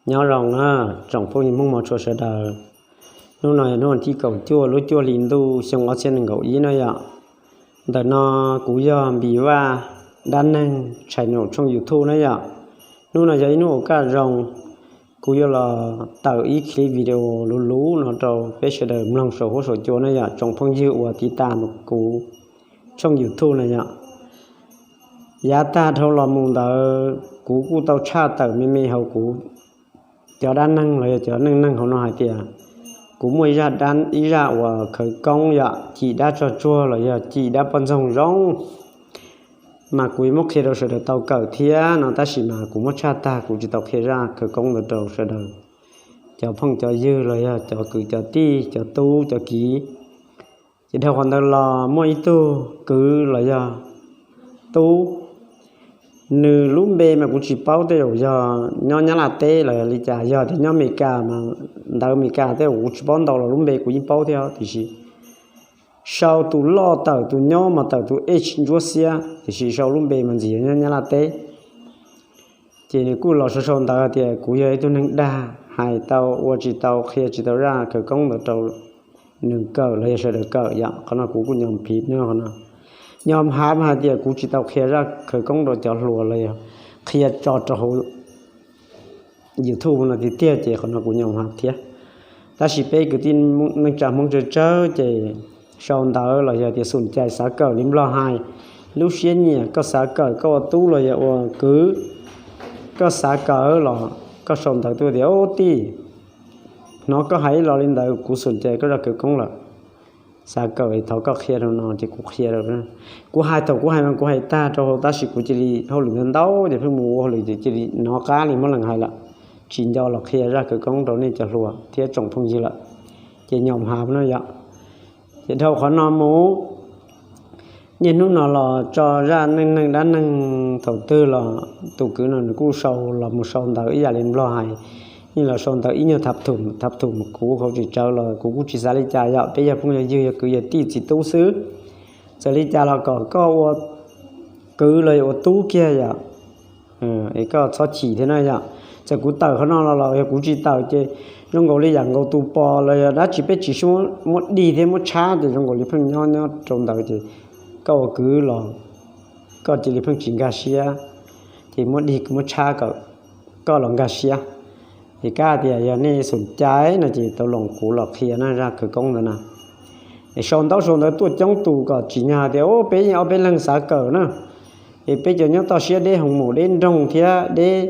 Nyob zoo na, tsoom phooj ywg Hmoob mog tshua sawv daws. Hnub no yog hnub tim kaum cuaj lub cuaj hli ntuj xyoo ob txhiab nees nkaum ib na yom. Ntawm no kuv yog Npis Vaj dab neeg channel tshooj YouTube na yom. Hnub no yog ib hnub ua kaj zoo, kuv yuav los tawm ib clip video luv luv no rau peb sawv daws mloog saum huab saum cua na yom, tsoom phooj ywg uas tiv tas kuv tshooj YouTube na yom. Yav tag dhau los mus ntawd kuv kuj tau tshaj tawm me me hauv kuv cov dab neeg los yog cov neej neeg hauv no hais tias kuv muaj ib zaj dab, ib zaj uas khawv koob yom, cim dab tsog tsuag los yog cim dab poj ntxoog zoo, mas kuv yuav muab qhia rau sawv daws tau kawm thiab no, tab sis mas kuv muab tshaj tag kuv tsis tau qhia zaj khawv koob ntawd rau sawv daws cov phooj cov ywg los yog cov kwv cov tij cov tub cov kiv. Ces dhau qhov ntawd los muaj ib tug kwv los yog tub, nws lub npe mas kuv tsis paub tej zaum yog nyob Nyab Laj teb los yog li cas, yog tias nyob Amelikas mas ntawv Amelikas tej zaum kuv tsis paub ntau los lub npe kuv yeej paub thiab, tiam sis sau tus loj tawm tus nyob mas tawm tus H ntsuab xiab, tiam sis sau lub npe mas ntxim yog nyob Nyab Laj teb. Ces nws kuj los sau sau ntawv hais tias kuv yog ib tug neeg dag, hais tau ua tsis tau, qhia tsis tau zaj khawv koob ntawd rau nws kawm los yog sawv daws kawm yom. Qhov no kuv kuj nyob phiv no, qhov no nyob hav hais tias kuv tsis tau qhia zaj khawv koob rau cov hluas los yog qhia tso rau hauv YouTube no tiag tiag, ces qhov no kuv nyob hav thiab. Tab sis peb kwv tij neej tsa Hmoob tsawg tsawg ces sau ntawv los yog tias xum cai xav kawm li Nplog hais, lub siab nyiam, koj xav kawm, koj ua tub los yog ua kwv, koj xav kawm los koj sau ntawv tuaj tias, Ub tij, hnov koj hais ib los li ntawd kuv xum cai koj zaj khawv koob lawm, xav kawm thov koj qhia rau no, ces kuv qhia rau. Kuv hais thaum kuv hais mas kuv hais tag rau hauv, tab sis kuv cia li hauj lwm ntau ntau ces pheej mus ua hauj lwm ces cia li hnov qab li muab leej hais lawm, tsis nco los qhia zaj khawv koob rau nej cov hluas thiab tsoom phooj ywg lawm. Ces nyob hav no yom. Ces dhau qhov no mus, niaj hnub no los tso zaj neej neeg dab neeg thaum twg los tus kwv no nws kuj sau los mus sau ntawv ib yam li Nplog hais, yeej los sau ntawv ib nyuag thab thum thab thum, kuv hauv tsis tsawv los kuv kuj tsis xav li cas yom, peb yog phooj yog ywg, yog kwv yog tij txiv tub xwb. Txawm li cas los kom koj ua kwv los yog ua tub kiag yom, es koj txhob chim thiab na yom. Txawm kuv tawm qhov no los los yog kuv tsis tawm ces zoo nkaus li yam nkaus tus pos los yog dab tsi peb tsis muab dig thiab muab tshab ces zoo nkaus li pheej nyob nyob rau ntawd ces koj ua kwv los koj cia li pheej tsis nkag siab, ces muab dig muab tshab kom koj los nkag siab. Ces kab tias yog nej xum cai no ces tau los kuv los qhia na zaj khawv koob ntawd na. Es sau ntaub sau ntawv tuaj coob tus kom tsim nyog hais tias, Ub, peb yeej ob peb leeg xav kawm na, es peb cov nyob toj siab deb hoos maum deb nroog thiab deb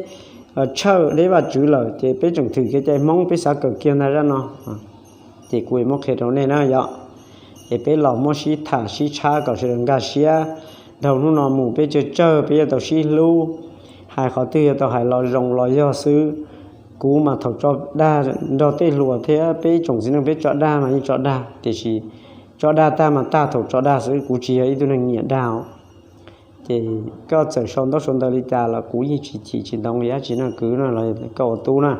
tshawj deb Vajtswv lawm ces peb tseem thwm kev cai Hmoob, peb xav kawm kiag ntag zaj no. Ces kuv muab qhia rau nej na yom. Es peb los muab sib tham sib tshab kom sawv daws nkag siab. Dhau hnub no mus peb tsawg tsawg peb yuav tau sib hlub, hais qhov twg yuav tau hais los zoo los yog xwb. Kuv mas thaum tso dag nrog tej hluas thiab peb ib tsoom txiv neej peb tso dag mas yeej tso dag, tiam sis tso dag tag mas tag thaum tso dag xwb, kuv tsis yog ib tug neeg nyiam dag. Ces koj txawm sau ntaub sau ntawv li cas los kuv yeej tsis chim tsis ntoo li dab tsi no, kwv no los koj ua tub na.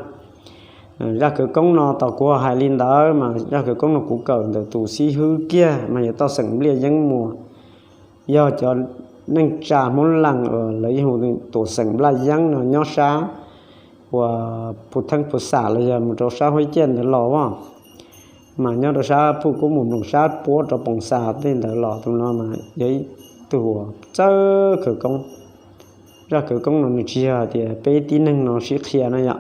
Zaj khawv koob no tos kuv hais li ntawd mas zaj khawv koob no kuv kawm ntawm tus xib hwb kiag mas yog toj xeem Npliaj Yeeb Muas, yog cov neej tsa Hmoob Lees uas lawv yeej hu tuam xeem Nplaj Yeeb no nyob sab uas Phu Theeb Phu Xam los yog mus rau sab Huab Caj ntawd los as, mas nyob rau sab Phuj Kub Mus Nploos sab Puab rau Poos Xas tej ntawd los. Tus no mas yog ib tug uas txawj khawv koob. Zaj khawv koob no nws tsis yog tias peb tib neeg no sib qhia no yom.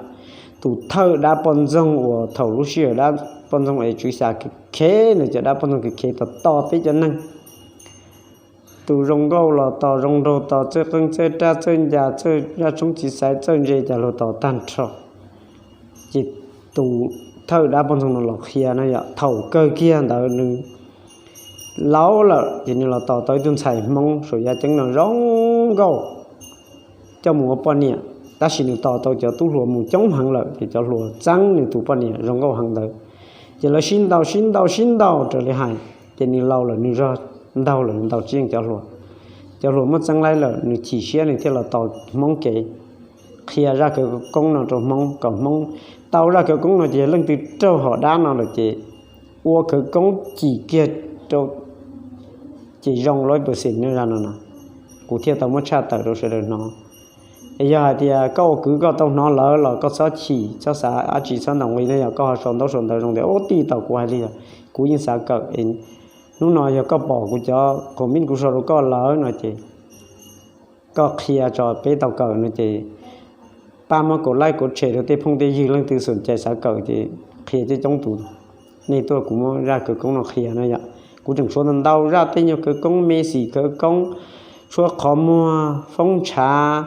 Tus thawj dab poj ntxoog uas thaum lub sij hawm dab poj ntxoog es tswv xya khev khev ntawd, cov dab poj ntxoog khev khev tos tos peb cov neeg, tus zoo nkauj los tos, zoo nraug tos, txawj qeej txawj raj txawj ncas txawj zaj tshoob txiv xaiv txawj ntse cas luag tos tag nrho. Ces tus thawj dab poj ntxoog no los qhia na yom, thaum kawg kiag ntawd nws laus lawm ces nws los tos tau ib tug ntxhais Hmoob saum yaj ceeb no zoo nkauj coj mus ua poj niam, tab sis nws tos tau cov tub hluas mus coob heev lawm ces cov hluas txeeb nws tus poj niam zoo nkauj heev ntawd. Ces lawv sib ntaus sib ntaus sib ntaus raws li hais, ces nws laus lawm nws zog ntaug lawm nws ntaus tsis yeej cov hluas. Cov hluas muab txeeb laib lawm nws chim siab nws thiaj los tos Hmoob kev qhia zaj khawv koob no rau Hmoob kom Hmoob tau zaj khawv koob no ces yog leej twg raug hom dab no lawm ces ua khawv koob cim kiag rau ces zoo lawm percent no no, kuv thiaj tau muab tshaj tawm rau sawv daws hnov. Yog hais tias koj ua kwv koj tau hnov lawm los koj txhob chim txhob xav dab tsi, txhob ntaus nqi no, yog koj ho sau ntaub sau ntawv zoo tias ub tij tau kuv hais li, yog kuv yeej xav kawm. Hnub no yog koj pom kuv cov comment kuv sau rau koj lawm no ces koj qhia tso peb tau kawm no ces pab muab kaum like kaum share rau tej phooj tej ywg, leej twg xom cai xav kawm ces qhia coob coob tus. Nej tuaj kuv muab zaj khawv koob no qhia no yom. Kuv tseem tshuav ntau ntau zaj, tej nyuag khawv koob me xim khawv koob, tshuab qhov muag, foob ntshav,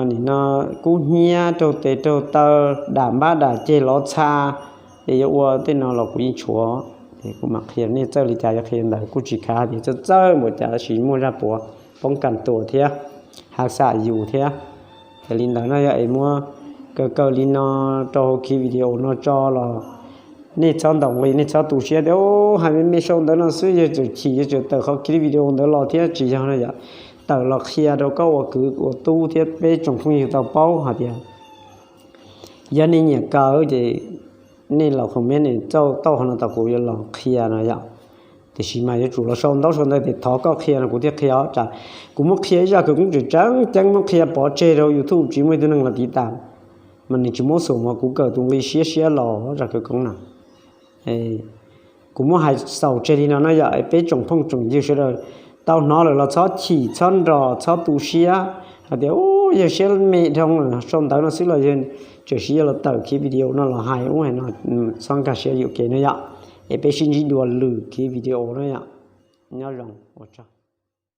nim no kub hnyiab, raug tes raug taw, dam npab dam ceg lov txha, es yuav ua tej no los kuv yeej tshuav. Kuv mam qhia nej txawj li cas yuav qhia ntawd, kuj tsis khav tias txawj txawj npaum cas, tab sis muaj zaj puav poob kas tuas thiab, hav xam yus thiab. Ces li ntawd no yog es muab kaw kaw li no rau hauv kiv video no tso los nej txhob ntaus nqi, nej txhob tu siab tias hais me me sau ntawv no xwb yog tseem chim yog tseem tawm qhov kiv video ntawd los thiab, tsis yog no yom. Tawm los qhia rau koj ua kwv ua tub thiab peb tsoom phooj ywg tau paub hais tias yog nej nyiam kawm ces nej los comment txaj tauj hov no tau kuv yuav los qhia no yom. Tiam sis mas yuav tsum los sau ntaub sau ntawv tias thov koj qhia no kuv thiaj qhia os. Tsam kuv muab qhia ib zaj khawv koob tseem tseem ceeb muab qhia pov tseg rau YouTube tsis muaj ib tug neeg los tiv tas, mas nws tsis muab xum mas kuv kawm tus nqi siab siab los zaj khawv koob na. Kuv muab hais xaus tseg li no no yom, peb tsoom phooj tsoom ywg sawv daws tau hnov lawm los txhob chim txhob nro txhob tu siab hais tias ub yog siab me dhau, sau ntawv no xwb los yog tseem siv yog los tawm kiv video no los hais ub hais no, txhob nkag siab yuam kev no yom. Es peb sib ntsib dua lwm kiv video no yom. Nyob zoo, ua tsaug.